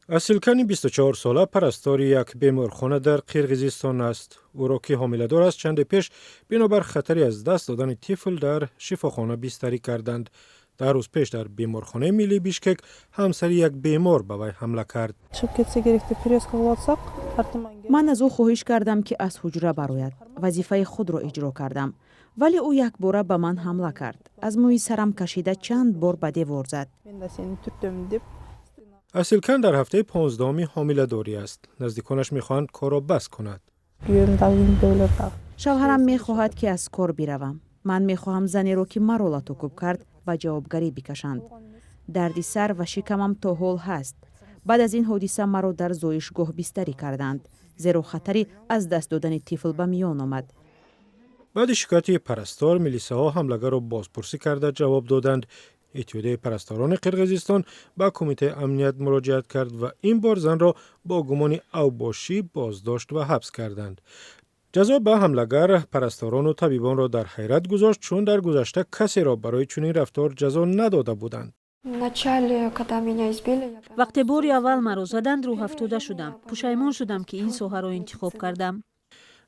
Асилкани 24-сола парастори як беморхона дар Қирғизистон аст. Ӯро, ки ҳомиладор аст, чанде пеш бинобар хатари аз даст додани тифл дар шифохона бистарӣ карданд. 10 рӯз пеш дар беморхонаи миллии Бишкек ҳамсари як бемор ба вай ҳамла кард. Чыгып кетсе керек деп перевязка кылып атсак, артыман. Ман аз ӯ хоҳиш кардам, ки аз ҳуҷра барояд. Вазифаи худро иҷро кардам, вале ӯ якбора ба ман ҳамла кард. Аз мӯи сарам кашида, чанд бор ба девор зад. Мен да сени түртөм деп. Асилкан дар ҳафтаи 15-уми ҳомиладорӣ аст. Наздиконаш мехоҳанд корро бас кунад. Күйөөм дагы, үйүмдөгүлөр дагы. Шавҳарам мехоҳад, ки аз кор биравам. Ман мехоҳам занеро, ки маро латукӯб кард, ба ҷавобгарӣ бикашанд. Дарди сар ва шикамам то ҳол ҳаст. Баъд аз ин ҳодиса маро дар зоишгоҳ бистарӣ карданд, зеро хатари аз даст додани тифл ба миён омад. Баъди шикояти парастор, милисаҳо ҳамлагарро бозпурсӣ карда, ҷавоб доданд. Иттиҳодияи парасторони Қирғизистон ба Кумитаи амният муроҷиат кард ва ин бор занро бо гумони авбошӣ боздошт ва ҳабс карданд. Ҷазо ба ҳамлагар парасторону табибонро дар ҳайрат гузошт, чун дар гузашта касеро барои чунин рафтор ҷазо надода буданд. Вақте бори аввал маро заданд, рӯҳафтода шудам, пушаймон шудам, ки ин соҳаро интихоб кардам.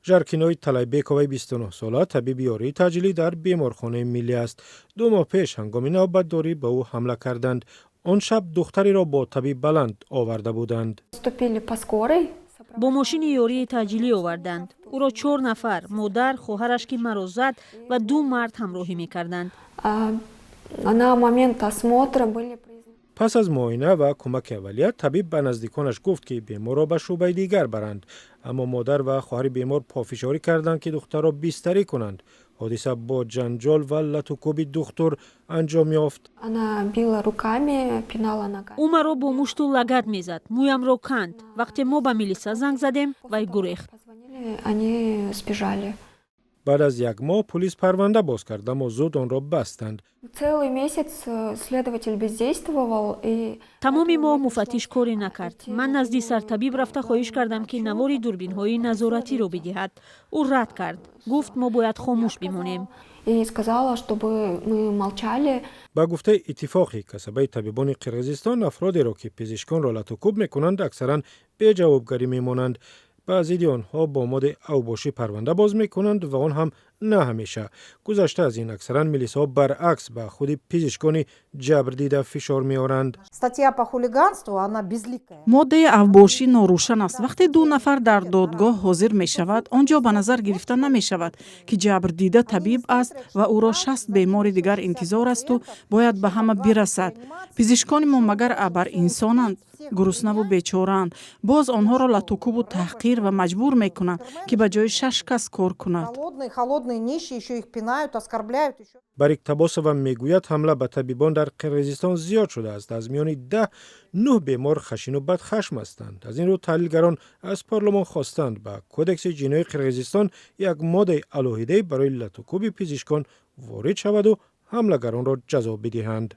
Жаркинои Талайбековаи 29-сола табиби ёрии таъҷилӣ дар беморхонаи миллӣ аст. 2 моҳ пеш ҳангоми навбатдорӣ ба ӯ ҳамла карданд. Он шаб духтареро бо таби баланд оварда буданд. Бо мошини ёрии таъҷилӣ оварданд ӯро. Чор нафар: модар, хоҳараш, ки маро зад, ва ду мард ҳамроҳӣ мекарданд. На момент осмотра были Пас аз муоина ва кӯмаки аввалия табиб ба наздиконаш гуфт, ки беморро ба шӯъбаи дигар баранд. Аммо модар ва хоҳари бемор пофишорӣ карданд, ки духтарро бистарӣ кунанд. Ҳодиса бо ҷанҷол ва латукӯби духтур анҷом ёфт. Она била руками, пинала ногами. Ӯ маро бо мушту лагат мезад, мӯямро канд. Вақте мо ба милиса занг задем, вай гурехт. Позвонили, они сбежали. Баъд аз як моҳ пулис парванда боз кард, аммо зуд онро бастанд. Целый месяц следователь бездействовал и Тамоми моҳ муфаттиш коре накард. Ман назди сартабиб рафта, хоҳиш кардам, ки навори дурбинҳои назоратиро бидиҳад. Ӯ рад кард, гуфт, мо бояд хомӯш бимонем. И сказала, чтобы мы молчали. Ба гуфтаи Иттифоқи касабаи табибони Қирғизистон, афродеро, ки пизишконро латукӯб мекунанд, аксаран беҷавобгарӣ мемонанд. Ба зидди онҳо бо моддаи авбошӣ парванда боз мекунанд ва он ҳам на ҳамеша. Гузашта аз ин, аксаран милисаҳо баръакс ба худи пизишкони ҷабрдида фишор меоранд. Статья по хулиганству, она безликая. Моддаи авбошӣ норӯшан аст. Вақте ду нафар дар додгоҳ ҳозир мешавад, он ҷо ба назар гирифта намешавад, ки ҷабрдида табиб аст ва ӯро 60 бемори дигар интизор асту бояд ба ҳама бирасад. Пизишкони мо магар абар инсонанд? Гуруснаву бечораанд, боз онҳоро латукӯбу таҳқир ва маҷбур мекунанд, ки ба ҷои шаш кас кор кунад. Голодные, холодные, нищие, еще их пинают, оскорбляют еще. Барик Табосова мегӯяд, ҳамла ба табибон дар Қирғизистон зиёд шудааст. Аз миёни 10, нӯҳ бемор хашину бадхашм ҳастанд. Аз ин рӯ таҳлилгарон аз парлумон хостанд, ба Кодекси ҷиноии Қирғизистон як моддаи алоҳидае барои латукӯби пизишкон ворид шаваду ҳамлагаронро ҷазо бидиҳанд.